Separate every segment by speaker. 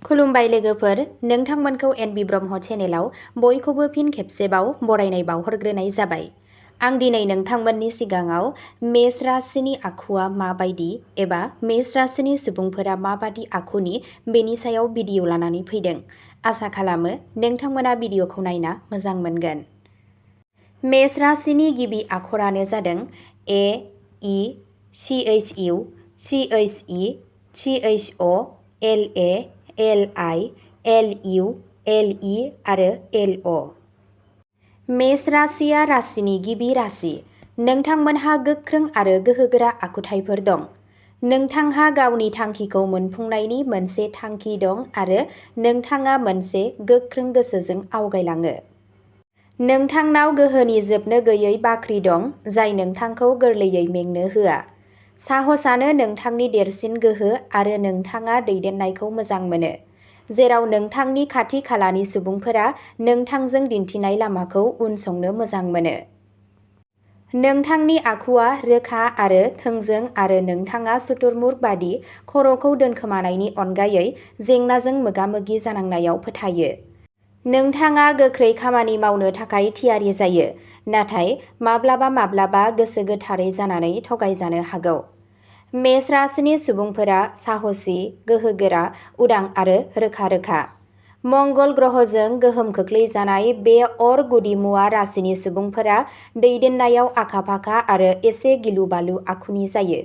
Speaker 1: खुलुमबाय लोगोफोर, नोंथांमोनखौ एनबि ब्रह्म चेनेलाव बयखौबो फिन खेबसेबाव बरायनाय बावहरग्रोनाय जाबाय। आं दिनै नोंथांमोननि सिगाङाव मेष राशिनि आखुआ माबायदि एबा मेष राशिनि सुबुंफोरा माबादि आखुनि बेनि सायाव भिडिअ लानानै फैदों। आसा खालामो नोंथांमोना भिडिअखौ नायना मोजां मोनगोन। मेष राशिनि गिबि आखरानो जादों ए E CHU CHE CHO LA LI LU LE आरो LO। मेष राशिया राशिनि गिबि राशि। नोंथांमोनहा गोख्रों आरो गोहोगोरा आखुथायफोर दं। नोंथांहा गावनि थांखिखौ मोनफुंनायनि मोनसे थांखि दं आरो नोंथाङा मोनसे गोख्रों गोसोजों आवगायलाङो। नोंथांनाव गोहोनि जोबनो गैयै बाख्रि दं जाय नोंथांखौ गोरलैयै मेंनो होआ। साहसआनो नोंथांनि देरसिन गोहो आरो नोंथाङा दैदेननायखौ मोजां मोनो, जेराव नोंथांनि खाथि खालानि सुबुंफोरा नोंथांजों दिन्थिनाय लामाखौ उनसंनो मोजां मोनो। नोंथांनि आखुआ रोखा आरो थोंजों आरो नोंथाङा शुतुरमुर्ग बादि खर'खौ दोनखोमानायनि अनगायै जेंनाजों मोगा-मोगि जानांनायाव फोथायो। नोंथाङा गोख्रै खामानि मावनो थाखाय थियारि जायो, नाथाय माब्लाबा गोसो गोथारै जानानै थगायजानो हागौ। मेष राशिनि सुबुंफोरा साहसि, गोहोगोरा, उदां आरो रोखा-रोखा। मंगल ग्रहजों गोहोम खोख्लैजानाय बे अर गुदिमुवा राशिनि सुबुंफोरा दैदेननायाव आखा-फाखा आरो एसे गिलु-बालु आखुनि जायो।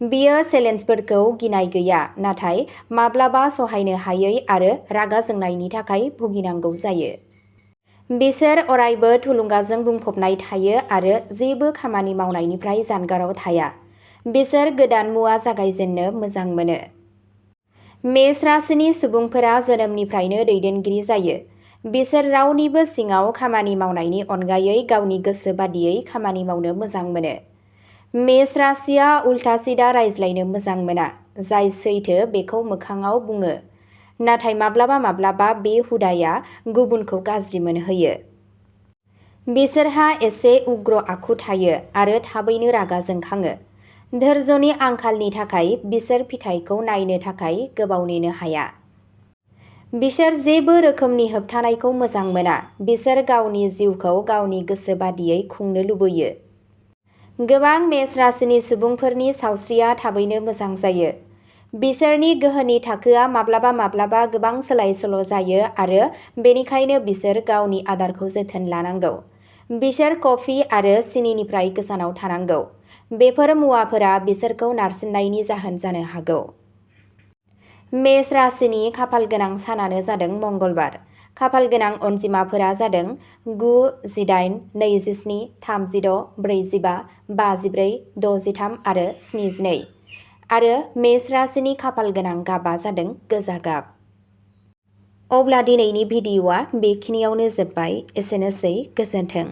Speaker 1: बियो चेलेन्जफोरखौ गिनाय गैया, नाथाय माब्लाबा सहायनो हायै आरो रागा जोंनायनि थाखाय भुगिनांगौ जायो। बिसोर अरायबो थुलुंगाजों बुंफबनाय थायो आरो जेबो खामानि मावनायनिफ्राय जानगाराव थाया। बिसोर गोदान मुवा जागायजेननो मोजां मोनो। मेष राशिनि सुबुंफोरा जोनोमनिफ्रायनो दैदेनगिरि जायो। बिसोर रावनिबो सिङाव खामानि मावनायनि अनगायै गावनि गोसो बादियै खामानि मावनो मोजां मोनो। मेष राशिया उल्था-सिदा रायज्लायनो मोजां मोना। जाय सैथो बेखौ मोखाङाव बुङो, नाथाय माब्लाबा बे हुदाया गुबुनखौ गाज्रि मोनहोयो। बिसोरहा एसे उग्र आखु थायो आरो थाबैनो रागा जोंखाङो। धोर्यनि आंखालनि थाखाय बिसोर फिथाइखौ नायनो थाखाय गोबाव नेनो हाया। बिसोर जेबो रोखोमनि होबथानायखौ मोजां मोना। बिसोर गावनि जिउखौ गावनि गोसो बादियै खुंनो लुबैयो। गोबां मेष राशिनि सुबुंफोरनि सावस्रिया थाबैनो मोजां जायो। बिसोरनि गोहोनि थाखोआ माब्लाबा गोबां सोलाय-सोल' जायो आरो बेनिखायनो बिसोर गावनि आदारखौ जोथोन लानांगौ। बिसोर कफि आरो सिनिनिफ्राय गोजानाव थानांगौ। बेफोर मुवाफोरा बिसोरखौ नारसिननायनि जाहोन जानो हागौ। मेष राशिनि खाफालगोनां सानानो जादों मंगलबार। खाफालगोनां अनजिमाफोरा जादों 9, 18, 27, 36, 45, 54, 63 आरो 72। आरो मेष राशिनि खाफालगोनां गाबआ जादों गोजा गाब। अब्ला दिनैनि भिडिअ'आ बेखिनियावनो जोब्बाय। एसेनोसै, गोजोन्थों।